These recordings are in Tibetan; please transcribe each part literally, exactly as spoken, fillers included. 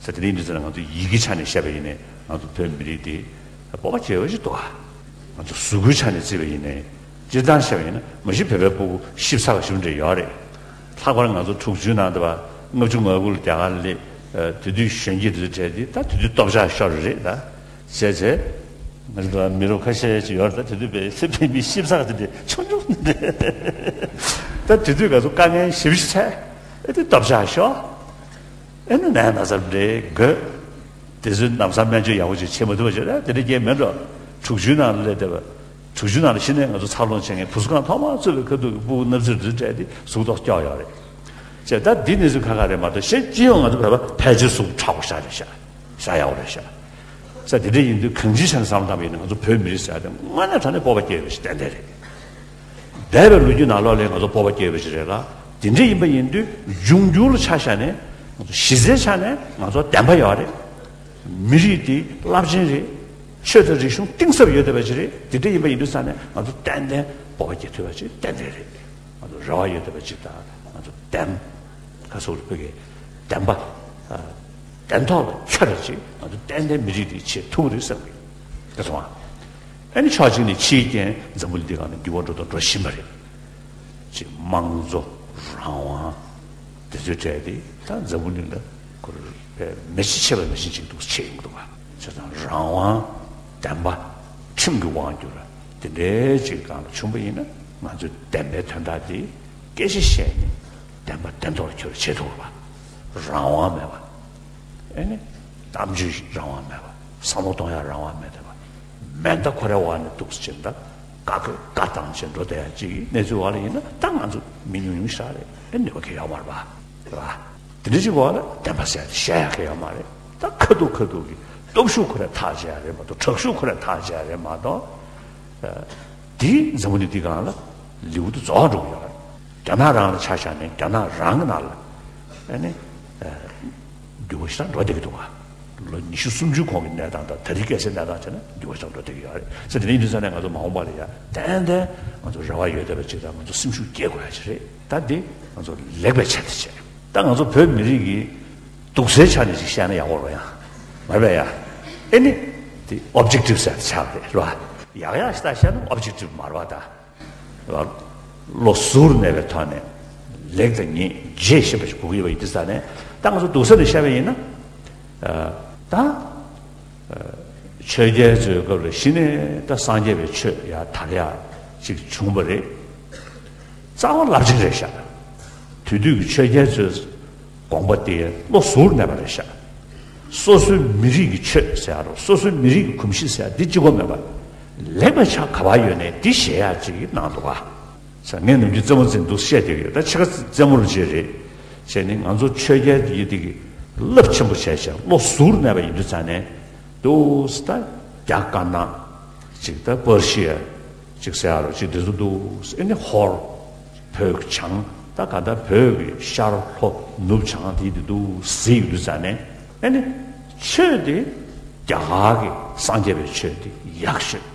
དེ་འདྲ་ཡིན་དུས་ཙམ་ལ་ང་ཚོ་ཡི་གེའི་ཆ་ནས་བཤད་པ་ཡིན་ནའི་ང་ཚོ་བོད་མི་རིགས་འདི་སྤོབས་པ་སྐྱེ་བ་ཞིག་འདུག་ཨ། ང་ཚོ་གཟུགས་པོའི་ཆ་ནས་བརྩིས་པ་ཡིན་ནའི་སྤྱིར་བཏང་བཤད་པ་ཡིན་ན་མ་གཞི་བོད་པའི་སྤུ་གུ་ཤི་ཚ་བ་ཞིག་འདྲ་ཡོད་རེད། ལྷག་པར་ང་ཚོ་དྲུག་ཅུའི་ནང་དུ་བ་ལྔ་བཅུ་ང་དགུ་ལ་རྒྱ་གར་ལ་སླེབས། དེ་དུས་གཞོན་སྐྱེས་དེ་ཚོ་གྲས་དེ་ད་དེ་དུས་སྟོབས་ཆགས་ཤོར་རེད་ད། བྱས་ཚེ། ང་ཚོ་མི་རབས་ཁ་ཤས་ཅིག་ཡོད་རེད་ད། དེ་དུས་པའི་སེམས་པའི་མི་ཤི་ཚ་དེ་འདྲ་ཆུང་ཆུང་འདྲ། ད་དེ་དུས་ང་ཚོ་དཀའ་ངལ་ཞེ་པོ་ཞིག་འཚལ། ཨེ་དེ་སྟོབས་ཆགས་ཤོར། ཨེ་ནི་ནས་ན་ཚ་འདྲ་དགོས། དེ་ཚོའི་ལམ་སང་སྨན་བཅོས་ཡག་པོ་ཅིག་བྱེད་མ་ཐུབ་པ་བྱས་ན་དེ་འདྲ་སྐྱེ་མེད་འགྲོ། དྲུག་ཅུའི་ནང་ལ་སླེབས་བསྡད་པ། དྲུག་ཅུའི་ནང་ལ་གཞི་ནས་ང་ཚོ་འཚར་ལོངས་བྱེད་མཁན་བུ་གསོ་ཁང་ཐོག་མར་བཙུགས་པའི་ཁ་ཐུག་གི་སྤུ་གུ་གནའ་རྫིར་འདི་སྤྲད་དེ་གཟུགས་ཐོག་སྐྱོག་ཡོད་རེད། བྱས་ད་འདི་གནས་ཚུལ་ཁ་ཁ་རེད་མ་གཏོགས་གཞན་སྤྱི་ཡོངས་ང་ཚོ་བོད་པ་ཕལ་ཆེར་གཟུགས་མཁྲེགས་པོ་ཤ་རེད་ཤ། ཤ་ཡག་པོ་རེད་ཤ། ས་དེ་འདྲ་ཡིན་དུས་གང་ཅིའི་ཆ་ནས་བསམ་བློ་བཏང་བ་ཡིན་ན་ང་ཚོ་བོད་མི་རིགས་ཟེར་ཡ་དེ་དངོས་གནས་དྲང་གནས་སྤོབས་པ་སྐྱེ་ཡོད་པ་ཞིག་ཏན་ཏན་རེད། འདས་པའི་ལོ་རྒྱུས་ནང་ལོགས་ལ་ང་ཚོ་སྤོབས་པ་སྐྱེ་ཡོད་པ་ཞིག་རེད་ལ། དེ་འདྲ་ཡིན་པ་ཡིན་དུས་འབྱུང་འགྱུར་ལ་ཆ་བཞག་ནས་ང་ཚོ་གཞི་རྩའི་ཆ་ནས་ང་ཚོ་བདེན་པ་ཡོད་རེད། མི་རིགས་འདི་རླབས་ཆེན་རེད། ཆོས་དང་རིག་གཞུང་གཏིང་ཟབ་ཡོད་བསྡད་པ་ཞིག་རེད། དེ་འདྲ་ཡིན་པ་ཡིན་དུས་ས་ནས་ང་ཚོ་ཏན་ཏན་སྤོབས་པ་སྐྱེ་ཐུབ་པ་ཞིག་ཏན་ཏན་རེད། ང་ཚོ་རེ་བ་ཡོད་བསྡད་པ་ཅིག་དང་ང་ཚོ་བདེན། ཁ་སོགས་ལ་བོད་ཀྱི་བདེན་པ། བདེན་ཐོག་ལ་འཁྱོལ་རེ་ཅིག་ང་ཚོ་ཏན་ཏན་མི་རིགས་འདི་ཆེས་ཐུབ་རེད་བསམ་གི། དེ་སོང་ཨ་ནི་ཕྱོགས་གཅིག་ནས་ཕྱིའི་རྐྱེན་འཛམ་བུ་གླིང་འདི་སྒང་ནས་འགྱུར་བ་འགྲོ་དང་འགྲོ་བཞིན་པ་རེད། ཅིག་དམངས་གཙོ་རང་དབང་དེ་ཚོའི་གྲས་དེ་ད་འཛམ་བུ་གླིང་ལ་ཁོ་རང་པའི་མེ་ལྕེ་མཆེད་པ་ནང་བཞིན་ཅིག་འདུག་ཆེ་ཡོང་གི་འདུག་ག་བྱས་ཙང་རང་དབང་བདེན་པ་ཁྲིམས་ཀྱི་དབང་བསྒྱུར་དེ་འདྲའི་ཅིག་སྒང་ལ་བྱུང་པ་ཡིན་ན་ང་ཚོའི་བདེན་པའི་དོན་དག་དེ་སྐད་ཆ་བཤད་ནས་བདེན་པ་བདེན་ཐོག་ལ་འཁྱོལ་བྱེད་ཐུབ་པ། རང་དབང་མེད་པ། ཨེ་ནི། གཏམ་བརྗོད་རང་དབང་མེད་པ། བསམ་བློ་གཏོང་ཡག་རང་དབང་མེད་པ། མེ་མདའ་ཁོ་རའི་འོག་ནས་འདུག་ཟེར་ན་ད་བཀའ་བཀའ་བཏང་བྱས་འགྲོ་བསྡད་ཡག་ཅིག་གི་གནས་ཚུལ་འོག་ལ་ཡིན་ན་ད་ང་ཚོ་མི་ཉུང་ཉུང་ཞིག་རེད། ཨེ་ནུས་པ་གང་ཡང་ཡོད་མ་རེད་པ། རེད་པ། དེ་འདྲ་ཅིག་འོག་ལ་བདེན་པ་ཟེར་ཡག་དེ་བཤད་ཡག་གང་ཡང་ཡོད་མ་རེད། ད་ཁ་ཐུག་ཁ་ཐུག་གི་སྟོབས་ཤུགས་ཁོ་རས་ཐག་བཅད་ཡག་རེད་མ་གཏོགས་དྲག་ཤུགས་ཁོ་རས་ཐག་བཅད་ཡག་རེད་མ་གཏོགས། དེ་འཛམ་བུ་གླིང་འདི་སྒང་ལ་ལེའུ་དེ་རྫོགས་འགྲོ་གི་ཡོད་རེད། རྒྱ་ནག་རང་ལ་ཆ་བཞག་ནས་རྒྱ་ནག་རང་གི་ནང་ལ་ཨ་ནི་འགྱུར་བ་ཞིག་འགྲོ་བསྡད་ཀྱི་འདུག་ག་ལོ་ཉི་ཤུ་སུམ་ཅུ་གོང་གི་གནས་སྟངས་དང་ད་རེས་སྐྱེས་སའི་གནས་སྟངས་བྱས་ན་འགྱུར་བ་ཞིག་འགྲོ་བསྡད་ཀྱི་ཡོད་རེད། ཟེར་དེ་ནས་ཡིན་དུས་ཙང་ནས་ང་ཚོ་མ་འོངས་པ་ལ་ཡ་ཏན་ཏན་ང་ཚོ་རེ་བ་ཡོད་བསྡད་པ་ཅིག་དང་ང་ཚོ་སེམས་ཤུགས་སྐྱེད་དགོས་ཡ་ཅིག་རེད། ད་འདི་ང་ཚོ་ལེགས་པའི་ཆེད་དུ་བྱས། ད་ང་ཚོ་བོད་མི་རིགས་ཀྱི་སྡུག་སའི་ཆ་ནས་ཅིག་བཤད་ན་ཡག་པོ་རེད་ཡ། མ་རེད་པས་ཡ། ཨེ་ནི། དེ་ཨོབ་ཇེག་ཊིབ་ཟེར་ཆགས་རེད་རེད་བ། ཡག་ཡག་ཞིག་ད་བཤད་ན་ཨོབ་ཇེག་ཊིབ་མ་རེད་བ་ད། རེད་བ། བློ་གཟུར་གནས་པའི་ཐོག་ནས་ལེགས་དང་ཉེས་འབྱེད་ཤེས་པ་ཞིག་དགོས་ཀྱི་ཡོད་པ་ཡིན་དུས་ཙང་ནས་ད་ང་ཚོ་སྡུག་ས་ནས་བཤད་པ་ཡིན་ན། ད། ཆོས་རྒྱལ་ཚོའི་སྐབས་ལ་གཞི་ནས་ད་སངས་རྒྱས་པའི་ཆོས་ཡར་དར་ཡག་ཅིག་བྱུང་བ་རེད། རྩ་བ་རླབས་ཆེན་རེད་ཤག་དེ་དུས་ཀྱི་ཆོས་རྒྱལ་ཚོའི་དགོངས་པ་དེ་བློ་གཟུར་གནས་པ་རེད་ཤག་སོ་སོའི་མི་རིགས་ཀྱི་ཆོས་ཟེར་ཡག་རོ་སོ་སོའི་མི་རིགས་ཀྱི་གོམས་གཤིས་ཟེར་ཡག་འདི་གཅིག་པོ་མེད་པ། ལེགས་པའི་ཆ་ག་པར་ཡོད་ནའི་འདི་བཞེས་ཡག་ཅིག་གནང་འདུག་ག་ས་ངས་ནམ་རྒྱུན་རྩེད་མོ་རྩེ་འདུག་བཤད་བསྡད་ཀྱི་ཡོད། ད་ཕྱི་ཁ་རྩེད་མོ་རུ་བྱེད་རེད། བྱས་ནས་ང་ཚོ་ཆོས་རྒྱལ་ཡི་དེ་གི་རླབས་ཆེན་པོ་བྱས་ཤག་བློ་གཟུར་གནས་པ་ཡིན་དུས་ཙང་ནས་འདུག་ད་རྒྱ་དཀར་ནག་ཅིག་ད་པར་ཤི་ཡ་ཅིག་ཟེར་ཡ་རོ་ཅིག་དེ་ཚོ་འདུག་ཨེ་ནི་ཧོར་བོད་བྱང་ད་ག་ད་བོད་ཀྱི་ཤར་ལྷོ་ནུབ་བྱང་དེ་དེ་འདུག་ཟེར་ཡོད་དུས་ཙང་ནས་ཨེ་ནི་ཆོས་དེ་རྒྱ་གར་གྱི་སངས་རྒྱས་པའི་ཆོས་དེ་ཡག་ཤོས།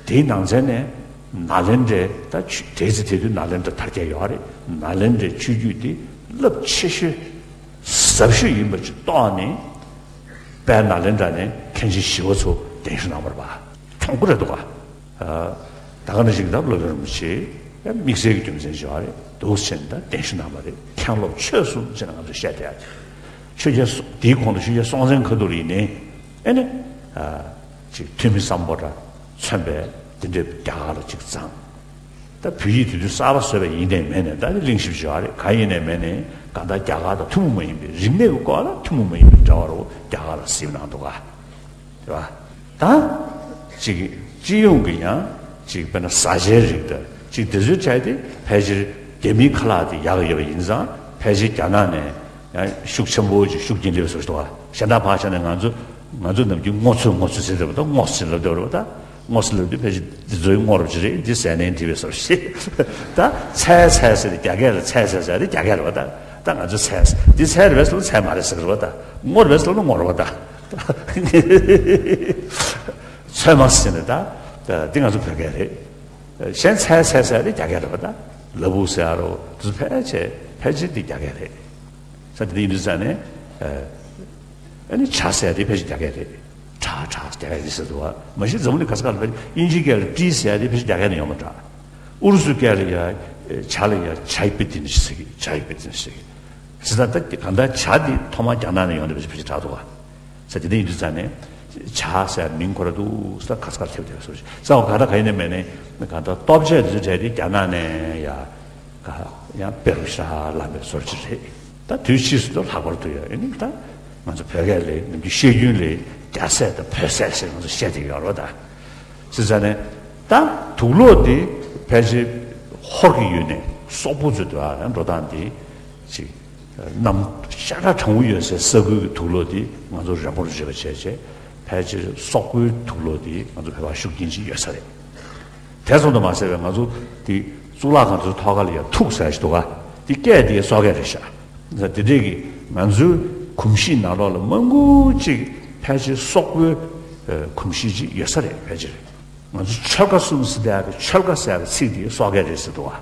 དེའི་ནང་ཚན་ནས་ནཱ་ལེནྡྲའི་ད་ཆུ་དེའི་ཚེ་དེ་དུས་ནཱ་ལེནྡྲ་དར་རྒྱས་ཡོད་རེད། ནཱ་ལེནྡྲའི་ཆོས་བརྒྱུད་དེ་རླབས་ཆེ་ཤོས་ཟབ་ཤོས་ཡིན་པ་ཅིག་རྟོགས་ནས་དཔལ་ནཱ་ལེནྡྲ་ནས་མཁན་ཆེན་ཞི་བ་འཚོ་གདན་ཞུ་གནང་བ་རེད་པ། མཐོང་གི་རེད་འདུག་ག་ད་ག་ནང་བཞིན་གྱི་ད་སློབ་དཔོན་རིན་པོ་ཆེ་དམིགས་བསལ་གྱི་རྒྱུ་མཚན་ཞིག་ཡོད་རེད་འདུག་ཟེར་ནས་ད་གདན་ཞུ་གནང་བ་རེད། མཁན་སློབ་ཆོས་གསུམ་ཟེར་ནས་ང་ཚོས་བཤད་བསྡད་ཡ་དེ། ཆོས་རྒྱལ་སྲོང་དེའི་གོང་དུ་ཆོས་རྒྱལ་སྲོང་བཙན་སྒམ་པོ་ལ་ཡིན་ནའི་ཨེ་ནི། ཅིག་ཐོན་མི་སམ་བྷོ་ཊ་མཚོན་པའི་དེ་འདྲའི་རྒྱ་གར་ལ་ཅིག་བརྫངས། ད་བོད་ཡིག་དེ་དུས་གསར་པ་བཟོས་པ་ཡིན་ནའི་མིན་ནའི་ད་ནི་གླེང་གཞི་ཞིག་ཡོད་རེད། གང་ཡིན་ནའི་མིན་ནའི་གང་ལྟར་རྒྱ་གར་དང་ཐུན་མོང་མ་ཡིན་པའི་རིག་གནས་ཀྱི་སྐོར་ལ་ཐུན་མོང་མ་ཡིན་པའི་འབྲེལ་བ་རུ་རྒྱ་གར་ལ་གཟིགས་གནང་འདུག་ག་རེད་བ། ད་ཅིག་སྤྱི་ཡོངས་ཀྱི་ཡང་ཅིག་དཔེར་ན་བཟའ་བཅའི་རིགས་དང་ཅིག་དེ་ཚོའི་གྲས་དེ་ཕལ་ཆེར་རྒྱ་མིའི་ཁ་ལག་དེ་ཡག་ཡོད་པ་ཡིན་ཙང་ཕལ་ཆེར་རྒྱ་ནག་ནས་ཡང་ཤུགས་ཆེན་པོ་ཅིག་ཤུགས་རྐྱེན་ཐེབས་སྲིད་པ་ཞེ་དྲག་ཕར་བཞག་ནས་ང་ཚོ་ང་ཚོ་ནམ་རྒྱུན་སྔོ་ཚོད་སྔོ་ཚོད་ཟེར་བསྡད་པ་དང་སྔོ་ཟེར་ལབ་བསྡད་པ་རེད་བ། ད་སྔོ་ཟེར་ལབ་དུས་ཕལ་ཆེར་འདི་ཚོའི་སྔོ་རབ་ཅིག་རེད། འདི་ཟས་ནས་འདི་བས་སོར་ཞེས་ད་ཚལ་ཚལ་ཟེར་ཏེ་རྒྱ་སྐད་ལ་ཚལ་ཚལ་ཟེར་ཏེ་རྒྱ་སྐད་རེད་བ། ད་ད་ང་ཚོ་ཚལ་འདི་ཚལ་རེད་བས་སོར་ཚལ་མ་རེད་ཟེར་གི་རེད་བ། ད་སྔོ་རེད་བས་སོར་སྔོ་རེད་བ། ད་ཚོད་མ་ཟེར་ནས་ད་འདི་ང་ཚོ་བོད་སྐད་རེད། གཞན་ཚལ་ཚལ་ཟེར་ཏེ་རྒྱ་སྐད་རེད་བ། ད་ལ་ཕུག་ཟེར་ཡ་རོ་དེ་ཚོ་ཕལ་ཆེར་ཕལ་ཆེར་འདི་རྒྱ་སྐད་རེད། ས་དེ་འདྲ་ཡིན་དུས་ཙང་ནས། ཨ་ནི་ཇ་ཟེར་ཡ་དེ་ཕལ་ཆེར་རྒྱ་སྐད་རེད། ཇ་ཇ་རྒྱ་སྐད་རེད་ཟེར་འདུག་བ། མ་གཞི་འཛམ་བུ་གླིང་ག་ས་ག་ལ་ཕལ་ཆེར་དབྱིན་ཇིའི་སྐད་ལ་ཏི་ཟེར་ཡ་དེ་ཕལ་ཆེར་རྒྱ་སྐད་ནས་ཡོང་མ་འདྲ། ཨུ་རུ་སུའི་སྐད་ལ་ཡ་ཇ་ལ་ཡ་ཇའི་པི་ཏི་ནི་ཟེར་གི། ཇའི་པི་ཏི་ནི་ཟེར་གི། ཟེར་ད་ད་གང་ལྟར་ཇ་དེ་ཐོག་མར་རྒྱ་ནག་ནས་ཡོང་ནས་ཕལ་ཆེར་ཕལ་ཆེར་དྲག་འདུག་བ། ཟེར་དེ་འདྲ་ཡིན་དུས་ཙང་ནས་ཇ་ཟེར་མིང་ཁོ་ར་འདུག་ཟེར་ཁ་ས་ཁར་ཐེབས་བསྡད་པ་སོགས་ཤིག་ཟེར་བ། ག་ད་ག་ཡིན་ནའི་མིན་ནའི་ག་ད་ལྟོ་ཆས་དེ་ཚོ་གྲས་དེ་རྒྱ་ནག་ནས་ཡ་ག་ཡང་དཔེ་རུ་ཤ་ལངས་པའི་བཟོ་ཅིག་རེད། ད་དུས་ཕྱིས་སུ་ལྷག་པར་དུ་ཡ་ཨེ་ནི་ད་ང་ཚོ་བོད་སྐད་ལས་ནམ་རྒྱུན་བཤད་རྒྱུན་ལས་རྒྱ་ཟས་དང་བོད་ཟས་ཟེར་ང་ཚོ་བཤད་བསྡད་ཡོད་རེད་པ། ད་ཟེར་ཙང་ནས་ད་དུག་ལོག་དེ་ཕལ་ཆེར་ཧོར་གྱི་ཡུལ་ནས་སོག་པོ་ཚོའི་དུ་ཡང་འགྲོ་སྟངས་དེ་ཅིག་གནམ་ཤ་ཁྲག་གྲང་པོ་ཡོད་སའི་ས་ཁུལ་གྱི་དུག་ལོག་དེ་ང་ཚོ་རན་པོ་རུ་བྱེད་པ་བྱས་བྱས། ཕལ་ཆེར་སོག་པོའི་དུག་ལོག་དེ་ང་ཚོ་བོད་པར་ཤུགས་རྐྱེན་ཅིག་ཡོད་ས་རེད། དེ་ཙམ་དུ་མ་ཟད་པའི་ང་ཚོ་དེ་གཙུག་ལག་ཁང་དེ་ཚོ་ཐོག་ཁ་ལ་ཡང་ཐུག་ཟེར་ཞིག་འདུག་ག། དེ་སྐད་དེ་སོག་སྐད་རེད་ཤག། དེ་འདྲས་ཀྱི་ང་ཚོའི་གོམས་གཤིས་ནང་ལོགས་ལ་མང་པོ་ཅིག་ཕལ་ཆེར་སོག་པོའི་ཨ་གོམས་གཤིས་ཅིག་ཡོད་ས་རེད། ཕལ་ཆེར། ང་ཚོ་ཆོལ་ཁ་གསུམ་ཟེར་དེ་ཡག་གི་ཆོལ་ཁ་ཟེར་ཡག་གི་ཚིག་དེ་སོག་སྐད་རེད་ཟེར་འདུག་བ།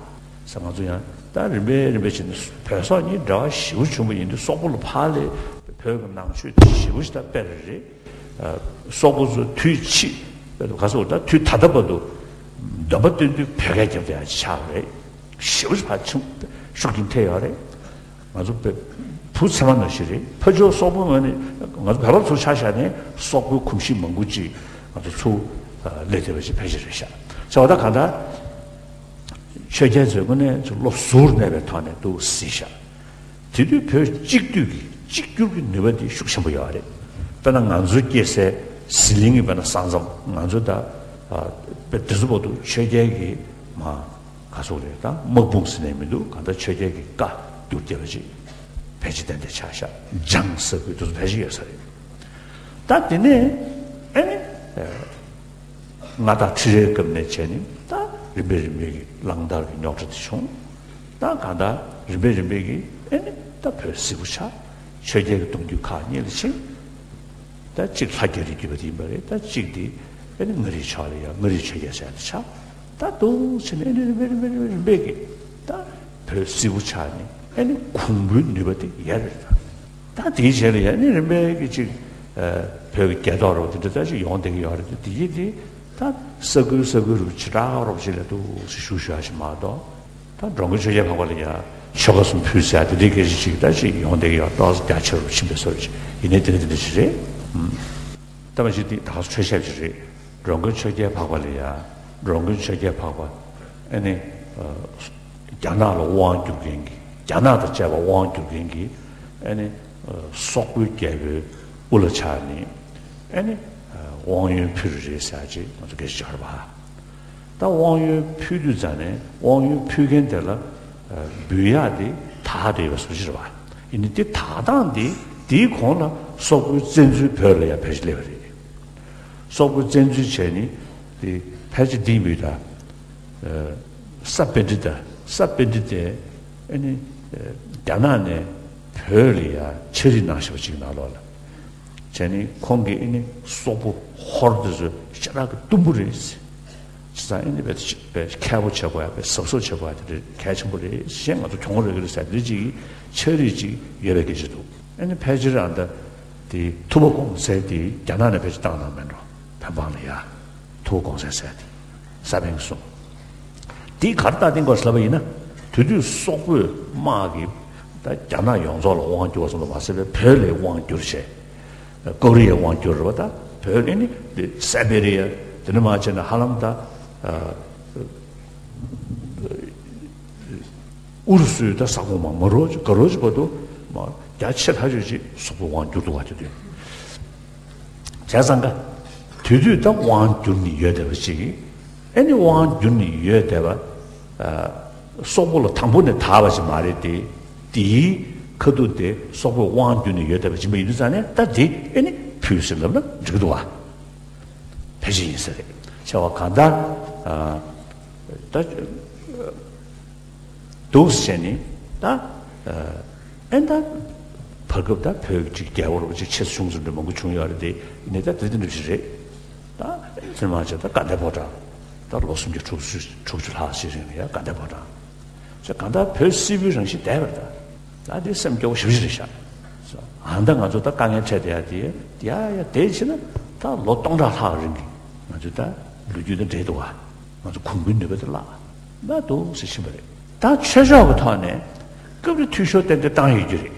ཟེར་ང་ཚོ་ཡང་ད་རིམ་པས་རིམ་པས་བྱས་ནས་བོད་སོག་གཉིས་འབྲེལ་བ་ཞེ་པོ་བྱུང་བ་ཡིན་དུས་སོག་པོ་ལ་ཕར་ལས་བོད་ཀྱི་ནང་ཆོས་དེ་ཞེ་པོ་ཞིག་ད་སྤེལ་རེད། ཨ་སོག་པོ་ཚོ་དུས་ཕྱིས་དཔེར་ན་ག་ཟེར་ད་དུས་ད་ལྟ་བར་དུ་འདོན་པ་བཏོན་དུས་བོད་སྐད་རྒྱབ་བསྡད་ཡག་ཅིག་ཆགས་པ་རེད། ཞེ་པོ་ཞིག་ཕར་ཕྱིན་ཤུགས་རྐྱེན་ཐེབས་ཡོད་རེད། ང་ཚོ་བོད་བུ་ཚང་མ་ནང་བཞིན་རེད། ཕར་ཕྱོགས་སོག་པོ་ངོས་ནས་ང་ཚོ་བོད་པ་ཚོ་ཆ་བཞག་ནས་སོག་པོའི་གོམས་གཤིས་མང་པོ་ཅིག་ང་ཚོ་ཚུར་ཨ་སླེབས་བསྡད་པ་ཅིག་ཕལ་ཆེར་རེད་ཤག། བྱས་པ་ད་གང་ལྟར་ཆོས་རྒྱལ་ཚོའི་དངོས་གནས་ཚུར་བློ་གཟུར་གནས་པའི་ཐོག་ནས་འདུག་ཟིན་ཤག། དེ་དུས་བོད་གཅིག་སྡུད་ཀྱི་གཅིག་གྱུར་གྱི་ནུས་པ་དེ་ཤུགས་ཆེན་པོ་ཡོད་རེད། དཔེར་ན་ང་ཚོ་སྐྱེས་སའི་ཟི་ལིང་གི་དཔེར་ན་ས་མཚམས་ང་ཚོ་ད་ཨ་དཔེ་དེ་ཚོ་བར་དུ་ཆོས་རྒྱལ་གྱི་མ་ག་ཚོད་རེད། ད་དམག་དཔུང་ཟེར་ནས་མི་འདུག། གང་ལྟར་ཆོས་རྒྱལ་གྱི་བཀའ་བསྒྱུར་བསྡད་པ་ཅིག་ཕལ་ཆེར་ཏན་ཏན་ཆགས་ཤག། འཇང་ས་ཁུལ་དེ་ཚོ་ཕལ་ཆེར་ཡོད་ས་རེད། ད་དེ་ནས་ཨེ་ནི་ཨེ་མངའ་བདག་ཁྲི་རལ་སྐབས་ནས་བྱས་ནས་ད་རིམ་པས་རིམ་པས་ཀྱི་གླང་དར་གྱི་རྙོག་དྲ་དེ་བྱུང་། ད་གང་ལྟར་རིམ་པས་རིམ་པས་ཀྱི་ཨེ་ནི་ད་བོད་སིལ་བུ་ཆགས། ཆོས་རྒྱལ་གྱི་གདུང་རྒྱུད་ཁག་གཉིས་ལ་ཕྱིན། ད་གཅིག་ལྷ་རྒྱ་རིའི་རྒྱུད་པ་དེ་ཡིན་པ་རེད། ད་གཅིག་དེ་ཨ་ནི་མངའ་རིས་ཕྱོགས་ལ་ཡ་མངའ་རིས་ཆོས་རྒྱལ་ཟེར་ཡ་དེ་ཆགས། ད་འདུག་བྱས་ནས་ཨ་ནི་རིམ་པས་རིམ་པས་རིམ་པས་རིམ་པས་ཀྱིས་ད་བོད་སིལ་བུ་ཆགས་ནས་ཨ་ནི་གུང་པོའི་ནུས་པ་དེ་ཡལ་བ་རེད། ད་དེའི་རྗེས་ལ་ཡ་ཨ་ནི་རིམ་པས་ཀྱིས་ཅིག་ཨ་བོད་ཀྱི་རྒྱལ་ཐོག་རོགས་དེ་འདྲ་ད་ཅིག་ཡོང་བསྡད་ཀྱི་ཡོད་རེད། དེ་ཡིན་དེ་ད་ས་ཁུལ་ས་ཁུལ་རུ་བྱེ་བྲག་རོགས་ཅིག་ལ་འདུག་སེ་བཞུགས་བཞུགས་ཡ་ཞིག་མ་གཏོགས། ད་འགྲོ་མགོན་ཆོས་རྒྱལ་འཕགས་པ་ལ་ཡ་ཆོལ་ཁ་གསུམ་ཕུལ་ཟེར་ཡ་དེ་འདྲའི་སྐད་ཆ་ཅིག་ད་ཅིག་ཡོང་བསྡད་ཀྱི་ཡོད། ཏོག་ཙམ་རྒྱ་ཆེ་རུ་ཕྱིན་པའི་བཟོ་འདྲ་ཅིག་ཡིན་ནའི་དེ་འདྲ་དེ་འདྲ་ཞིག་རེད། ཨུམ། ད་མ་གཞི་དེ་ད་ག་སོ་ཆོས་ཞབས་ཅིག་རེད། འགྲོ་མགོན་ཆོས་རྒྱལ་འཕགས་པ་ལ་ཡ་འགྲོ་མགོན་ཆོས་རྒྱལ་འཕགས་པ་ཨ་ནི་ཨ་རྒྱ་ནག་ལ་དབང་བསྒྱུར་མཁན་གྱི་རྒྱ་ནག་དང་བཅས་པ་དབང་བསྒྱུར་མཁན་གྱི་ཨ་ནི་ཨ་སོག་པོའི་རྒྱལ་པོའི་དབུ་བླ་ཆགས་ནས་ཨ་ནི་ཨ་དབང་ཡོན་ཕུལ་རེད་ཟེར་ཅིག་ང་ཚོ་སྐད་ཆ་བརྗོད་པ། ད་དབང་ཡོན་ཕུལ་དུས་ཙང་ནས་དབང་ཡོན་ཕུལ་མཁན་དེ་ལ་ཨ་འབུལ་ཡག་དེ་དག་དེ་ཡོད་པའི་བཟོ་ཅིག་རེད་པ། ཡིན་ནའི་དེ་དག་སྟངས་དེ་དེའི་གོང་ལ་སོག་པོའི་བཙན་འཛུལ་བོད་ལ་ཡང་ཕལ་ཆེར་སླེབས་པ་རེད། སོག་པོའི་བཙན་འཛུལ་བྱས་ནས་དེ་ཕལ་ཆེར་འདི་ཡིན་པའི་ད་ཨ་ས་པཎྜི་ཏ་ས་པཎྜི་ཏས་ཨ་ནི་ཨ་རྒྱ་ནག་ནས་བོད་ལ་ཡང་ཕྱག་བྲིས་གནང་བཞག་པ་ཅིག་ནང་ལོགས་ལ། བྱས་ནས་ཁོང་གིས་ཨ་ནི་སོག་པོ་ཧོར་དེ་ཚོ་ཤ་ཁྲག་གི་གཏུམ་པོ་རེད། བྱས་ཙང་ཨ་ནི་དཔེ་དཔེ་མཁས་པོ་བྱེད་དགོས་ཡ་དཔེ་གཟབ་གཟབ་བྱེད་དགོས་ཡ་དེ་རེད། གལ་ཆེན་པོ་རེད་ཞེས་ང་ཚོ་གྱོང་རག་གི་རེད་ཟེར་དེ་ཅིག་ཕྱག་བྲིས་ཅིག་ཡོད་པའི་སྐད་ཆ་འདུག། ཨ་ནི་ཕལ་ཆེར་ཨ་ད་དེ་ཐུབ་པ་གོང་ཚད་དེ་རྒྱ་ནག་ནས་ཕལ་ཆེར་བཏང་གནང་མེད་འགྲོ། བོད་འབངས་ལ་ཡ་ཐུབ་པ་གོང་ཚད་ཟེར་དེ་ས་པཎ་གྱིས་གསུངས། དེ་ག་རེ་ལྟ་སྟེ་གོ་ལབ་པ་ཡིན་ན། དེ་དུས་སོག་པོས་དམག་གིས་ད་རྒྱ་ནག་ཡོངས་རྫོགས་ལ་དབང་བསྒྱུར་བ་ཙམ་དུ་མ་ཟད་པའི་བོད་ལ་དབང་བསྒྱུར་བྱས། ཀོ་རི་ཡའི་དབང་བསྒྱུར་རེད་པ། ད་བོད་ཨེ་ནི་སེ་བེ་རི་ཡ་དེ་ནས་མར་བྱས་ན་ཧ་ལམ་ད་ཨ་ཨུ་རུ་སུའི་ད་ས་ཁོངས་མ་མ་རོ་ག་རོ་ཅིག་བར་དུ་མ་རྒྱ་ཆེ་ཐག་ཆོད་ཅིག་སོག་པོས་དབང་བསྒྱུར་འདུག་བ། དེ་དུས། བྱས་ཙང་ཀ། དེ་དུས་ད་དབང་བསྒྱུར་ནས་ཡོད་བསྡད་པ་ཅིག། ཨེ་ནི་དབང་བསྒྱུར་ནས་ཡོད་བསྡད་པ། ཨ་སོག་པོ་ལ་དང་པོ་ནས་དག་པ་ཅིག་མ་རེད་དེ། དེའི་ཁ་ཐུག་དེ་སོག་པོས་དབང་བསྒྱུར་ནས་ཡོད་བསྡད་པ་ཅིག་ཡིན་པ་ཡིན་དུས་ཙང་ནས་ད་དེ་ཨེ་ནི་ཕུལ་ཟེར་ལབ་ན་འགྲིག་གི་འདུག་བ། ཕལ་ཆེར་ཡིན་ས་རེད། བྱས་པ་གང་ལྟར་ཨ་ད། འདུག་སེ་བྱས་ནས་ད་ཨ་ཨེ་ད་བར་སྐབས་ད་བོད་ཀྱི་རྒྱལ་པོ་རོགས་ཅིག་ཆེ་ཆུང་ཟེར་འདྲ་མང་པོ་བྱུང་ཡོད་རེད་དེ། ཡིན་ནའི་ད་དེ་འདྲ་ཞིག་རེད། ད་ཚུལ་མ་བྱས་ད་དགའ་ལྡན་ཕོ་བྲང་ད་ལོ་སུམ་བརྒྱ་དྲུག་ཅུ་དྲུག་ཅུ་ལྷག་ཞིག་རིང་ལ་ཡ་དགའ་ལྡན་ཕོ་བྲང་ཞེས་གང་ལྟར་བོད་སིལ་བུའི་རང་བཞིན་བསྡད་པ་རེད། ད་ད་དེ་སེམས་སྐྱོ་བོ་ཞེ་པོ་ཞིག་རེད་ཤག། ཨ་ད་ང་ཚོ་ད་དཀའ་ངལ་འཕྲད་བསྡད་ཡ་དེ་ཡ་ཡ་དེ་བྱས་ན་ད་ལོ་སྟོང་ཕྲག་ལྷག་རིང་གི་ང་ཚོ་ད་ལོ་རྒྱུས་དང་འབྲེལ་འདུག་ག་ང་ཚོ་གོང་བུའི་ནུས་པ་དེ་བརླག་ན་འདུག་ཟེར་ཕྱིན་པ་རེད། ད་ཆོས་ཕྱོགས་ཀྱི་ཐོག་ནས་སྐབས་རེ་འཐུས་ཤོར་ཏན་ཏན་བཏང་ཡོད་རྒྱུ་རེད།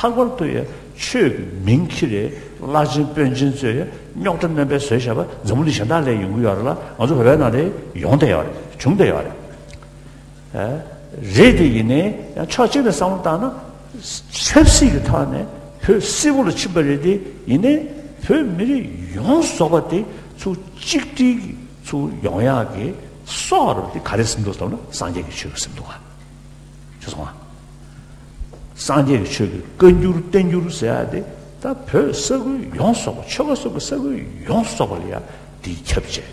ལྷག་པར་དུ་ཡ་ཆོས་ཀྱི་མིང་ཁྱེར་རེད། བླ་ཆེན་དཔོན་ཆེན་ཚོས་ཡ་རྙོག་དྲ་སྣོན་པའི་བཟོས་བཞག་པ་འཛམ་བུ་གླིང་གཞན་དག་ལ་ཡོང་གི་ཡོད་རེད་ལ། ང་ཚོ་བོད་པའི་ནང་ལ་ཡོང་བསྡད་ཡོད་རེད། བྱུང་བསྡད་ཡོད་རེད། ཨ། རེད་དེ་ཡིན་ནའི་ཡང་ཕྱོགས་གཅིག་ནས་བསམ་བློ་བཏང་ན། ཆབ་སྲིད་ཀྱི་ཐོག་ནས་བོད་སིལ་བུ་ལ་ཕྱིན་པ་རེད་དེ་ཡིན་ནའི་བོད་མི་རིགས་ཡོངས་རྫོགས་པ་དེ་ཚུར་གཅིག་སྒྲིལ་གྱི་ཚུར་ཡོང་ཡག་གི་སྲོག་རུ་དེ་ག་རེ་ཟིན་འདུག་ཟེར་ན་སངས་རྒྱས་ཀྱི་ཆོས་ཀྱི་ཟིན་འདུག་ག་ཆོས་སོང་ང་། སངས་རྒྱས་ཀྱི་ཆོས་ཀྱི་བཀའ་འགྱུར་བསྟན་འགྱུར་ཟེར་ཡག་དེ་ད་བོད་ས་ཁུལ་ཡོངས་རྫོགས་པ་ཆོལ་ཁ་གསུམ་གྱི་ས་ཁུལ་ཡོངས་རྫོགས་པ་ལ་ཡ་དེ་ཁྱབ་བྱས།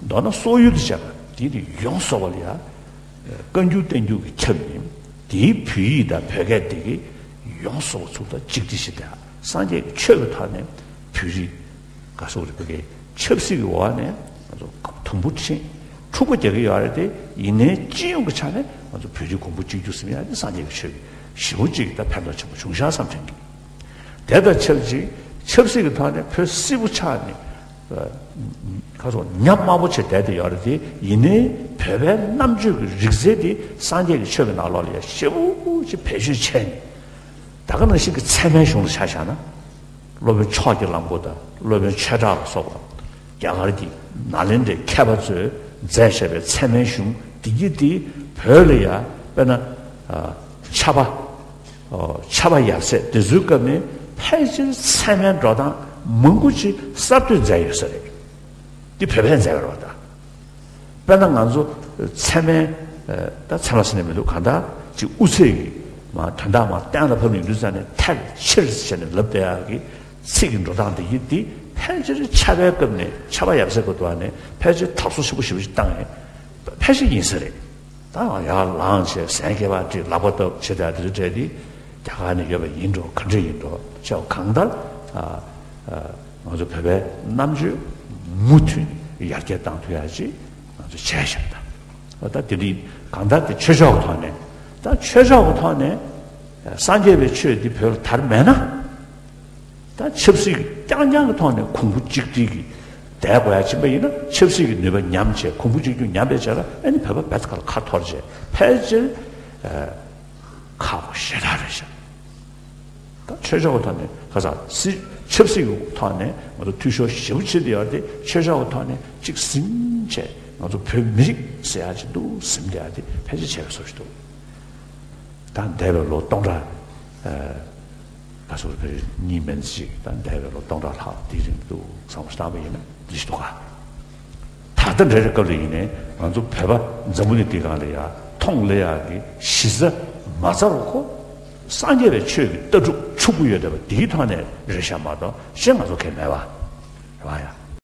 མདོར་ན་སོག་ཡུལ་དུ་བྱས་པ་དེ་དེ་ཡོངས་རྫོགས་པ་ལ་ཡ། བཀའ་འགྱུར་བསྟན་འགྱུར་གྱི་ཁྱབ་ནས་དེའི་བོད་ཡིག་དང་བོད་སྐད་དེ་གི་ཡོངས་སུ་ཚུར་དང་གཅིག་སྒྲིལ་ཞིག་དང་སངས་རྒྱས་ཀྱི་ཆོས་ཀྱི་ཐོག་ནས་བོད་རིགས་ག་སོག་རིགས་བོད་སྐད་ཆབ་སྲིད་ཀྱི་འོག་ནས་ང་ཚོ་དུམ་བུ་ཕྱིན་འཁྲུག་པ་རྒྱག་གི་ཡོད་རེད་དེ་ཡིན་ནའི་སྤྱི་ཡོངས་ཀྱི་ཆ་ནས་ང་ཚོ་བོད་རིགས་གོང་བུ་གཅིག་གྱུར་ཟིན་ཡ་དེ་སངས་རྒྱས་ཀྱི་ཆོས་ཀྱི་ཞེ་པོ་ཅིག་ད་ཕན་ཐོགས་ཆེན་པོ་བྱུང་ཤག་བསམ་དྲན་གྱི། དེ་དང་ཆབས་ཅིག་ཆབ་སྲིད་ཀྱི་ཐོག་ནས་བོད་སིལ་བུ་ཆགས་ནས། ཁ་སོགས་ཉམས་དམའ་པོ་བྱས་བསྡད་དེ་ཡོད་རེད་དེ་ཡིན་ནའི་བོད་པའི་རྣམ་དཔྱོད་ཀྱི་རིག་རྩལ་དེ་སངས་རྒྱས་ཀྱི་ཆོས་ཀྱི་ནང་ལོགས་ལ་ཡང་ཞེ་པོ་ཅིག་བེད་སྤྱོད་བྱས་ནས་ད་ག་ནང་བཞིན་གྱི་ཚད་མའི་གཞུང་ལ་ཆ་བཞག་ན། སློབ་དཔོན་ཕྱོགས་ཀྱི་ལམ་སྒོ་དང་སློབ་དཔོན་ཆོས་གྲགས་ལ་སོགས་པ་རྒྱ་གར་གྱི་ནཱ་ལེནྡྲའི་མཁས་པ་ཚོས་མཛད་བཞག་པའི་ཚད་མའི་གཞུང་འདི་གྱིས་དེ་བོད་ལ་ཡང་དཔེར་ན་ཕྱྭ་པ། ཕྱྭ་པ་ཡབ་སྲས་དེ་ཚོའི་སྐབས་ནས་ཕལ་ཆེར་ཚད་མའི་འགྲོ་སྟངས་མང་པོ་ཅིག་གསར་གཏོད་མཛད་ཡོད་ས་རེད། འདི་བོད་པས་མཛད་པ་རེད་པ་ད། དཔེར་ན་ང་ཚོ་ཚད་མའི་ད་ཚད་མ་ཟེར་ནས་མི་འདུག་གང་ལྟར་ཅིག་དབུ་ཚད་ཀྱི་མ་དོན་དག་མ་གཏན་ལ་ཕབ་ཡོང་དུས་ཙང་ནས་ཐལ་ཆེར་བྱས་ནས་ལབ་བསྡད་ཡག་གི་ཚིག་གི་འགྲོ་སྟངས་དེ་ཡིན་དེ་ཕལ་ཆེར་ཕྱྭ་པའི་སྐབས་ནས་ཕྱྭ་པ་ཡབ་སྲས་སྐབས་དུ་བ་ནས་ཕལ་ཆེར་དར་སྲོལ་ཆེན་པོ་ཞེ་པོ་ཞིག་བཏང་ཡས་ཕལ་ཆེར་ཡིན་ས་རེད། ད་ཡར་ལངས་བྱས་ཟན་སྐལ་པ་བསྒྲིགས་ལག་པ་བཏབ་བྱེད་དེ་དེ་ཚོ་བྲལ་ཏེ་རྒྱ་གར་ནས་ཡོད་པ་ཡིན་འགྲོ་ག་འདྲ་ཡིན་འགྲོ་བྱས་པ་གང་ལྟར་ང་ཚོ་བོད་པའི་རྣམ་དཔྱོད་མུ་མཐུད་ཡར་རྒྱས་བཏང་ཐུབ་ཡ་ཅིག་ང་ཚོ་བྱས་བཞག་ད་ད་དེ་འདྲའི་གང་ལྟར་དེ་ཆོས་ཕྱོགས་ཀྱི་ཐོག་ནས་ད་ཆོས་ཕྱོགས་ཀྱི་ཐོག་ནས་སངས་རྒྱས་པའི་ཆོས་འདི་བོད་ལ་དར་མེད་ན། ད་ཆབ་སྲིད་ཀྱི་རྐྱང་རྐྱང་གི་ཐོག་ནས་གོང་བུ་གཅིག་སྒྲིལ་གྱི་བསྡད་དགོས་ཡ་ཕྱིན་པ་ཡིན་ན་ཆབ་སྲིད་ཀྱི་ནུས་པ་ཉམས་བྱས་གོང་བུ་གཅིག་གྱུར་ཉམས་པའི་ཆ་ལ་ཨ་ནི་བོད་པ་བེད་ཁ་ལ་ཁ་འཐོར་བྱས་ཕལ་ཆེར་ཁག་པོ་ཞེ་དྲག་རེད་ཤག་ད་ཆོས་ཕྱོགས་ཀྱི་ཐོག་ནས་ཁ་སང་སྲིད་ཆབ་སྲིད་ཀྱི་ཐོག་ནས་ང་ཚོ་འཐུས་ཤོར་ཞེ་པོ་ཕྱིན་བསྡད་ཡོད་རེད་དེ་ཆོས་ཕྱོགས་ཀྱི་ཐོག་ནས་གཅིག་ཟིན་བྱས་ང་ཚོ་བོད་མི་རིགས་ཟེར་ཡ་ཅིག་འདུག་ཟིན་བསྡད་ཡ་དེ་ཕལ་ཆེར་བྱས་པའི་བཟོ་ཞིག་འདུག་ད་འདས་པའི་ལོ་སྟོང་ཕྲག་ད་སོ་སོ་བོད་རིགས་གཉིས་མིན་ཅིག་ད་འདས་པའི་ལོ་སྟོང་ཕྲག་ལྷག་དེའི་རིང་དུ་བསམ་བློ་བཏང་བ་ཡིན་ན་འདི་ཞིག་འདུག་ག་ད་ལྟ་འདྲ་རེ་སྐབས་ལ་ཡིན་ནའི་ང་ཚོ་བོད་པ་འཛམ་བུ་གླིང་འདི་སྒང་ལ་ཡ་མཐོང་སླེབས་ཡག་གི་གཞི་རྩ་མ་རྩ་རུ་ཁོ་སངས་རྒྱས་པའི་ཆོས་ཀྱི་ལྟ་གྲུབ་ཕྱུག་པོ་ཡོད་བསྡད་པ་འདིའི་ཐོག་ནས་རེད་ཤག་མ་གཏོགས་གཞན་ང་ཚོ་གང་ཡང་མེད་པ་རེད་པ་ཡ།